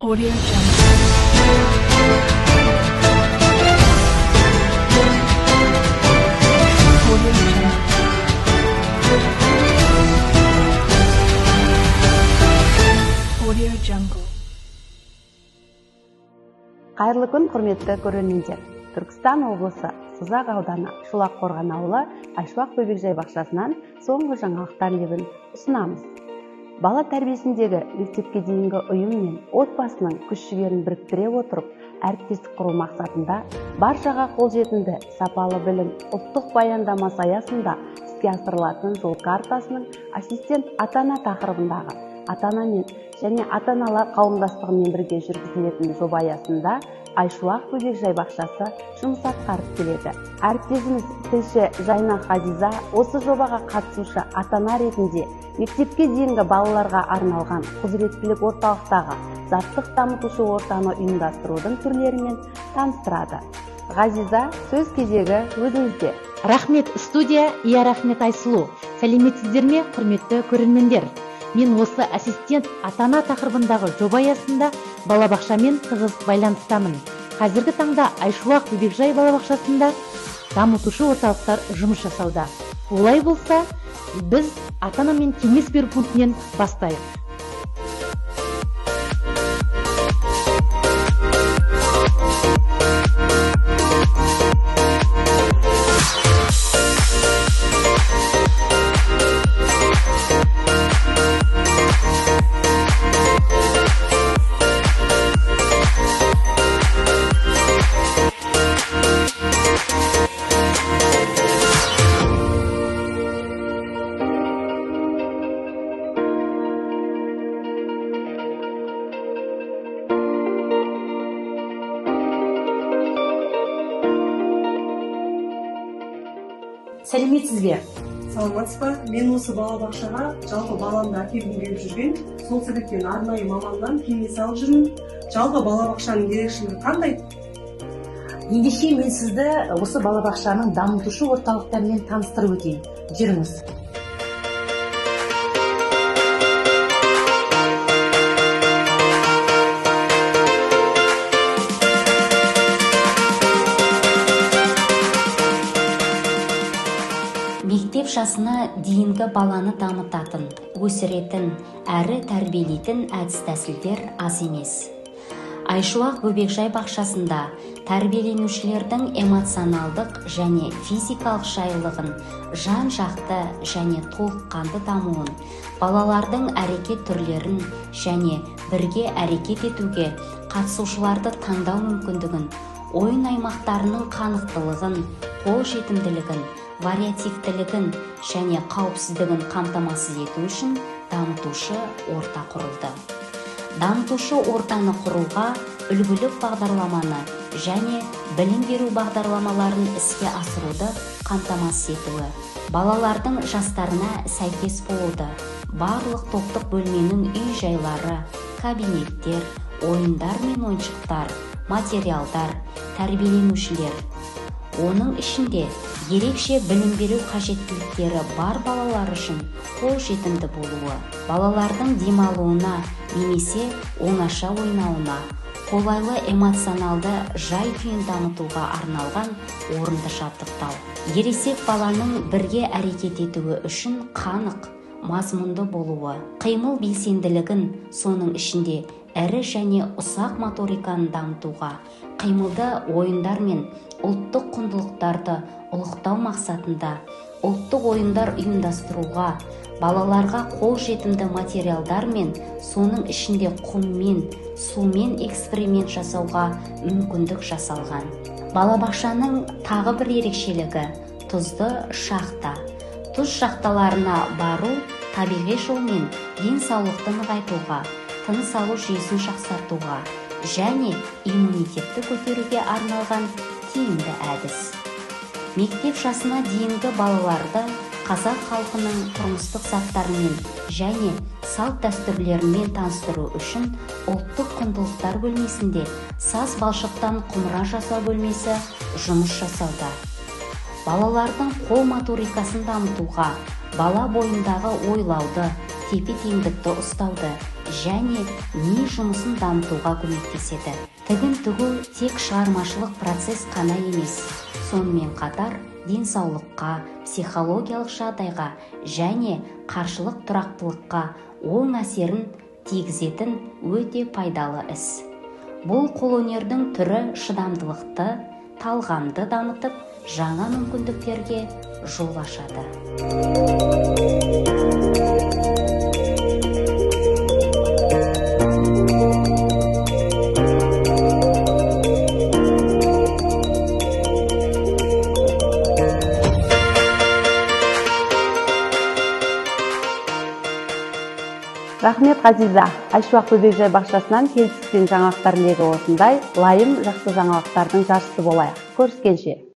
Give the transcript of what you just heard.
Audio Jungle. Audio Jungle. Audio Jungle. Қайырлы күн, құрметті көрермендер! Түркістан облысы, Созақ ауданы, Шолаққорған ауылы, Айшуақ бөбекжай бақшасынан соңғы жаңалықтар лебін ұсынамыз. Бала тәрбиесіндегі мектепке дейінгі ұйым мен отбасының күш жігерін біріктіре отырып, әріптестік құру мақсатында баршаға қолжетімді сапалы білім ұлттық баяндамасы аясында іске асырылатын жол картасының ассистент ата-ана тақырыбындағы ата-анамен және ата-аналар қауымдастығымен бірге жүргізілетін жоба аясында Айшуақ бөбекжай бақшасы жұмыс атқарып келеді. Әріптесіміз, тілші Жайна Хазиза осы жобаға қатысушы ата-ана ретінде мектепке дейінгі балаларға арналған құзыреттілік орталықтағы заттық дамытушы ортаны ұйымдастырудың түрлерімен таныстырады. Ғазиза, сөз кезегі өзіңізде. Рахмет, студия. Иә, рахмет, Айсұлу. Сәлеметсіздер ме, құрметті көрермендер! Мен осы ассистент ата ана тақырыбындағы жоба аясында балабақшамен тығыз байланыстамын. Қазіргі таңда Айшуақ бөбекжай балабақшасында дамытушы орталықтар жұмыс жасауда. Олай болса, біз ата анамен кеңес беру пунктінен бастайық. Сәлеметсіз бе? Саламатсыз ба? Мен осы балабақшаға жалпы баламды әкелгім келіп жүрген, сол себептен арнайы маманнан кеңес алып жүрмін. Жалпы балабақшаның ерекшелігі қандай? Ендеше, мен сізді осы балабақшаның дамытушы орталықтарымен таныстырып өтейін. Жүріңіз. Мектеп жасына дейінгі баланы дамытатын, өсіретін әрі тәрбиелейтін әдіс-тәсілдер аз емес. Айшуақ бөбекжай бақшасында тәрбиеленушілердің эмоционалдық және физикалық жайлылығын, жан-жақты және толыққанды дамуын, балалардың әрекет түрлерін және бірге әрекет етуге қатысушыларды таңдау мүмкіндігін, ойын аймақтарының қанықтылығын, қолжетімділігін, вариативтілігін және қауіпсіздігін қамтамасыз ету үшін дамытушы орта құрылды. Дамытушы ортаны құруға үлгілік бағдарламаны және білім беру бағдарламаларын іске асыруды қамтамасыз етуі, балалардың жастарына сәйкес болуды, барлық топтық бөлменің үй жайлары, кабинеттер, ойындар мен ойыншықтар, материалдар, тәрбиеленушілер, оның ішінде ерекше білім беру қажеттіліктері бар балалар үшін қолжетімді болуы, балалардың демалуына немесе оңаша ойнауына қолайлы эмоционалды жай-күйін дамытуға арналған орынды жабдықтау, ересек баланың бірге әрекет етуі үшін қанық, мазмұнды болуы, қимыл белсенділігін, соның ішінде ірі және ұсақ моториканы дамытуға, қимылды ойындар мен ұлттық құндылықтарды ұлықтау мақсатында ұлттық ойындар ұйымдастыруға, балаларға қолжетімді материалдар мен, соның ішінде құммен, сумен эксперимент жасауға мүмкіндік жасалған. Балабақшаның тағы бір ерекшелігі – тұзды шахта. Тұз шахталарына бару табиғи жолмен денсаулықты нығайтуға, тыныс алу жүйесін жақсартуға және иммунитетті көтеруге арналған тиімді әдіс. Мектеп жасына дейінгі балаларды қазақ халқының тұрмыстық заттарымен және салт дәстүрлерімен таныстыру үшін ұлттық құндылықтар бөлмесінде саз балшықтан құмыра жасау бөлмесі жұмыс жасауда. Балалардың қол моторикасын дамытуға, бала бойындағы ойлауды, тепе теңдікті ұстауды және ми жұмысын дамытуға көмектеседі. Тігін тігу тек шығармашылық процесс қана емес, сонымен қатар денсаулыққа, психологиялық жағдайға және қаржылық тұрақтылыққа оң әсерін тигізетін өте пайдалы іс. Бұл қолөнердің түрі шыдамдылықты, талғамды дамытып, жаңа мүмкіндіктерге жол ашады. Рахмет, Ғазиза. Айшуақ бөбекжай бақшасынан келіп түскен жаңалықтар легі осындай. Лайым жақсы жаңалықтардың жаршысы болайық. Көріскенше.